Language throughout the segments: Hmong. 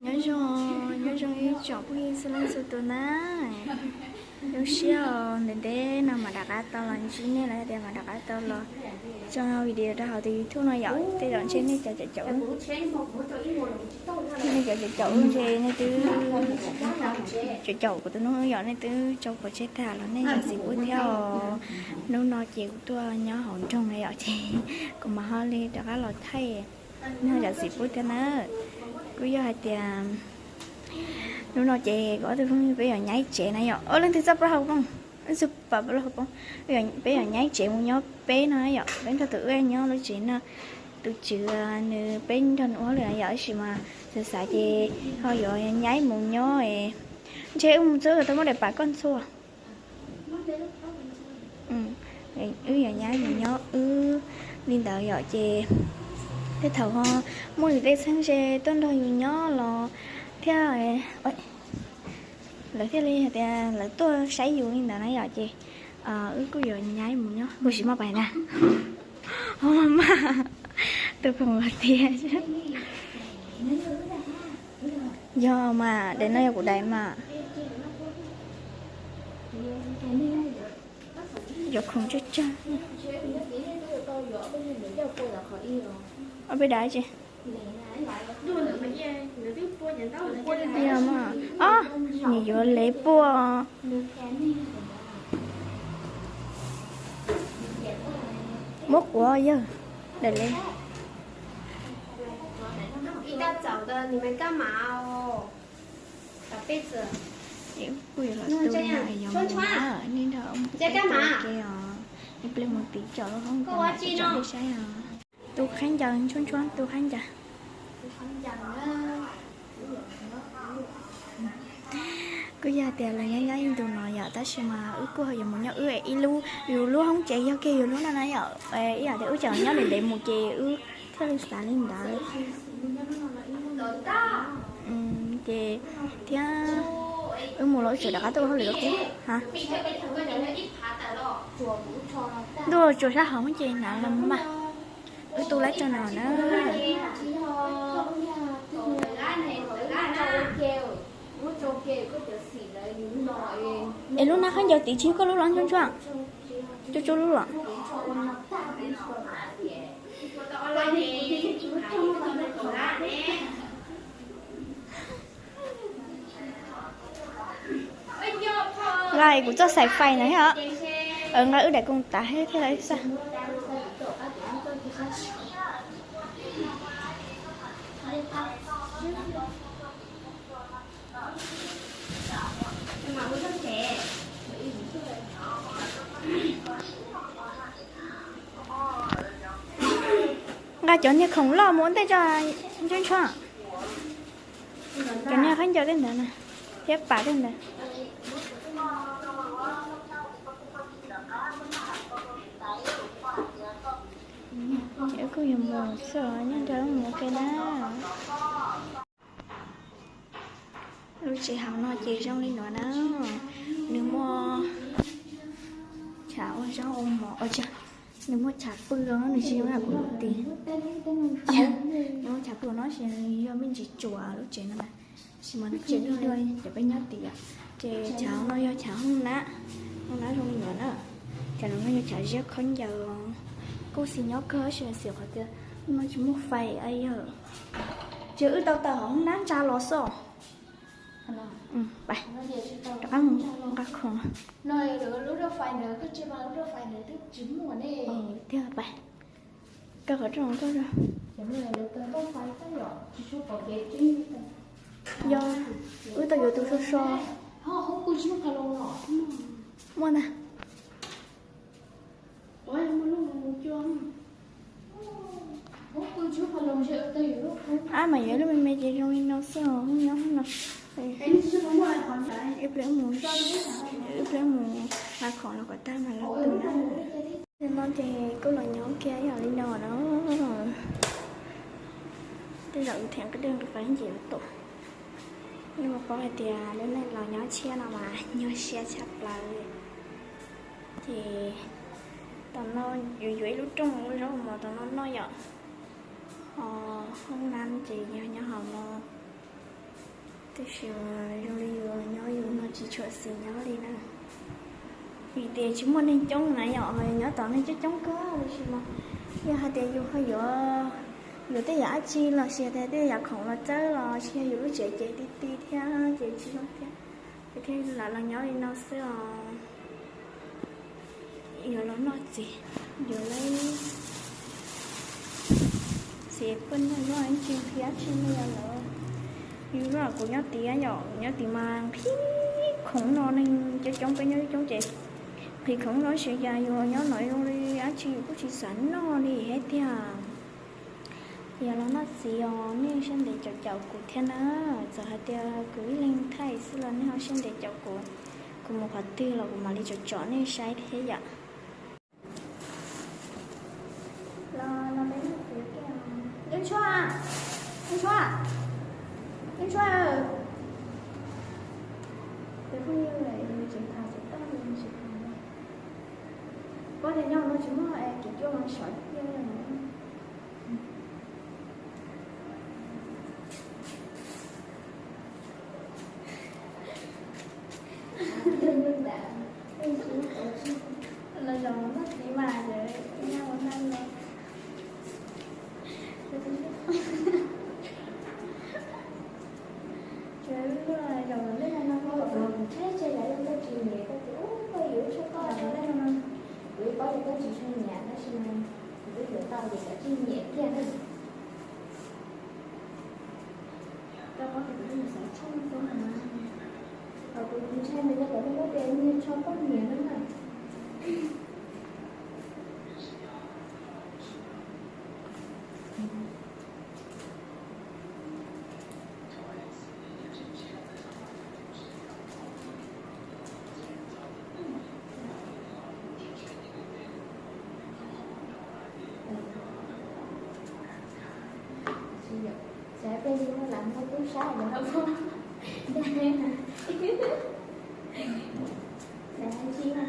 Nyob zoo, nyob zoo ib tsoom phooj ywg txhua leej txhua tus na. Zoo siab os, ntev ntev no mam rov qab tau los ntsib nej los tias mam rov qab tau los tso video rau hauv tus YouTube no yom. Tej zaum ntshe nej cov caum caum, nej cov caum caum ntshe nej twb caum caum kuv tus hnub yom, nej twb tso pov tseg tag los nej zam txim pub thiab os. Hnub no ces kuv tuaj nyob hauv nroog na yom, ces kuv mam ho li rov qab los thaij nej zam txim pub thiab na. Kuj yog hais tias hnub no ces kuv ob tug phooj ywg peb yuav nyaib tsev na yom. Leej twg txoj plaub hau poob, leej twg pom plaub hau poob, peb yuav nyaib tsev mus nyob peb no yom, peb nrog tus wb nyob lub tsev no. Tus tswv nws peb nrog nws ua hauj lwm na yom, tab sis mas xav xav ces ho yuav nyaib mus nyob. Ntshe wb mus txog tau muab daim pam koj ntxhua. Wb yuav nyaib mus nyob wb li ntawd yom, ces tej thaum ho muaj yus tej txheeb ze tuaj nrog yus nyob los thiab, lawv thiaj li hais tias lawv tuaj saib yus li ntawd na yom, ces wb kuj yuav nyaib mus nyob. Kuj tsis muaj pais na, ho maj, tus khoom tias yog mas, daim no yog kuv daim mas. Yuav khoom tsawg tsawg. Ob peb daim tsi. Yog mas, nws yuav lev puag. Muab quav yawg, daim lev. Kuj yuav los tu na, yog mus na, nej nrog ua ke os. Ib pliag mus tim tsom lub hoob, tsom nej saib os. Tu khaub ncaws, tshuab tshuab tu khaub ncaws. Kuj yog tias los nyob nyob ib ntus no yom, tab sis mas wb kuj ho yuav mus nyob wb ib lub, yus lub hoob tsev yog kiag yus lub no na yom. Ib yam tias wb tseem nyob ntev ntev mus ces wb thiaj li xav li ntawd. Ces thiab wb mus los wb tseem rov qab tuaj ua hauj lwm los kuj ha. Ntuj, tsuas sab hauv ces hnav los mas. Wb tu lab tso no na. Es lub nab khaub ncaws tid tsis yog koj lub los, Ntsuab Ntsuab? Tsuj Tsuj lub los. Nqa kuv txoj xaim fais ntawd thiab os. Nqa wb daim koos tav thiab thiaj li xaj. Nqa cov niag khoom loj mus ua ntej tso, Ntsuab Ntsuab. Cov niag khaub ncaws tej ntawd na, thiab pam tej ntawd. Ces wb kuj yuav mus xwb, nyob nrog wb mus ua ke na. Lub tsev hauv no ces zoo li no na. Nws muaj chav ua zaub ua mov, nws muaj chav pw os, nws tsis zoo li kuv lub tid. Nws muaj chav pw no ces nws yog me ntsis tsuas lub tsev no na. Tab sis mas lub tsev no yog cov peb nyob tid, ces chav no yog chav hoob nab, hoob nab zoo li no na. Chav no yog chav ziab khaub ncaws, kuj xis nyob kawg tab sis xim qhov tias no tsis muaj fais a yog. Ces wb tau tawm hauv hoob nab ntsa los xwb. Rov qab mus nqa khoom. Tiag pais, kawg qhov rooj kawg. Yog wb tau yuav tus so so. Muaj ntag. Ab, mas yuav lub me me ces zoo li no xwb os, nyob no. Ib pliag mus, ib pliag mus nqa khoom los kom tag mas los tu na. No ces kuj los nyob kiag ib yam li no na. Tej zaum theem qab dej nqis qab nce los tus. Nej puas paub hais tias lub neej los nyob tshiab no mas nyuaj siab tshaj plaws li. Ces tam no yuav yuav ib lub rooj ua zaub mov tam no noj yom. Ho hoob nab ces yog nyob hauv no. Tab sis zoo li yus nyob yus no tsis tshua xis nyob li na. Vim tias tsis muaj neeg coob na yom, nyob tom neeg coob coob kawg, tab sis mas yog hais tias yus ho yuav, yuav tej yam dab tsi los sis tias tej yam khoom los txawb los sis yog yus lub tsev ces ti ti thiab ces tsis zoo thiab. Ces thiaj lam los nyob li no xwb os. Yuav los noj txiv, yuav lawv txiv poj niam noj ib ntsis thiab tsis muaj yus lawm. Yus los kuv nyob tid yom, nyob tid mas nqhis khoom no neeg coob coob peb nyob coob ces nqhis khoom no sis cas yus nyob no zoo li dab tsi yus kuj tsis xav noj li thiab tiag. Yog los noj txiv os, nej siab ntev caum caum kuv thiab na. Txawm hais tias kuv ib leeg thaij xwb los nej ho siab ntev caum kuv. Kuv mus qhov twg los kuv mam li tsom tsom nej saib thiab yom. Los, los peb noj txiv. Yeeb Tshuaj, Yeeb Tshuaj, Yeeb Tshuaj. Tus phooj ywg tseem tham xov tooj, tsis tham. Pab tias nyob no tsis muaj kev cua mas sov tiag. Los zaum noj txiv mas ces nyaj ua naj no. Ces zaum lawm nej no no, tseg tseg yam li koj tsis nyiam, koj tias ub koj yuav tshuaj koj zaum lawm no no, kuv yeej paub tias koj tsis tshua nyiam tab sis mas kuv twb yuav tau ces koj tsis nyiam kiag na. Koj paub tias kuv twb mus xav tshuaj xwb na. Thaum kuv ntshai nws no kom nej paub tias nyiag tsho poj niam no na. Xav peb li muaj lam muaj tub sab los dag dag ntsis na.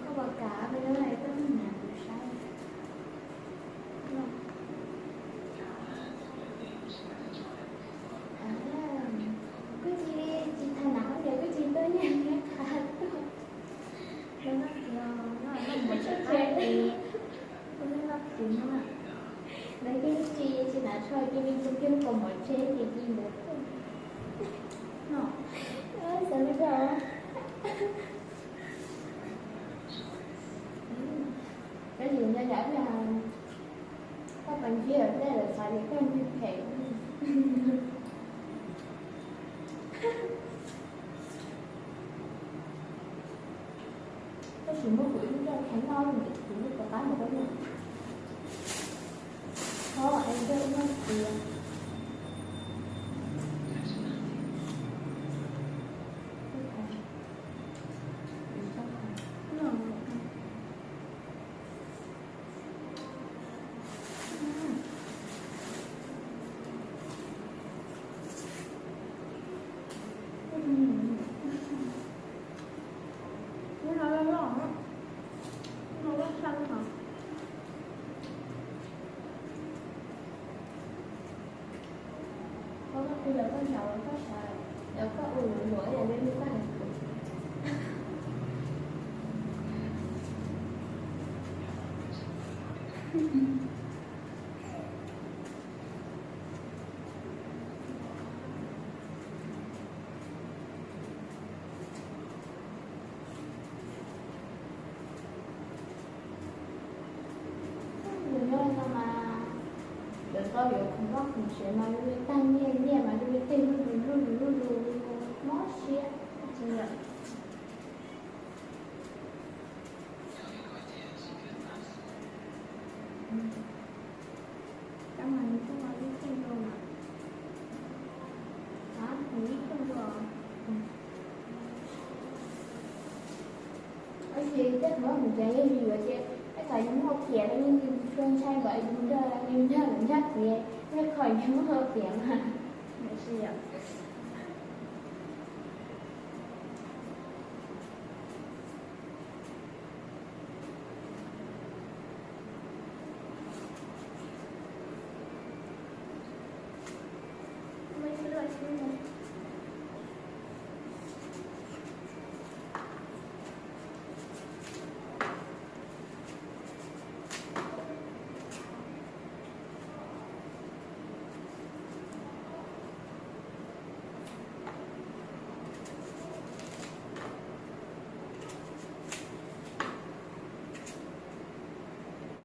Koj puas kam koj nyob no koj nyiam kuv saib? Kuv tsis, tsis tham nam hauv ces kuv tsis tuaj nyiag nyiag qhav tuaj. Noj txiv, noj txiv, noj txiv no. Ntawd ces tsis, tsis nam tsho ces nws tus kiag kaus mom tsev ces cia ntawd. No, xav li ko. Tab sis yog yam koj pas ntsib lawm tej lawv xav tias koj niag phem. Tab sis muab kuv ib lub roj kheev noj, kuv lub rov qab mus rau noj. Thov es noj tias Koj koj qw los koj ncaus los koj sawv, los koj ua luam luam ua li koj hais kuv. Yus nyob no mas yuav tau yuav khoom vaj khoom tsev mas zoo li tag nyiaj, nyiaj mas zoo li tej lug lug lug lug lug lug, mob siab. Tab mas nws kuj ib tug dua mas, nws ib tug dua. Tab sis tej qhov mus nrad yog yus yuav ces tej qhov yus muaj piam los yog yus tshua ntshai kom yus nrog yus nrog lawv nyob tias tej qhov yus muaj piam mas, tab sis yom.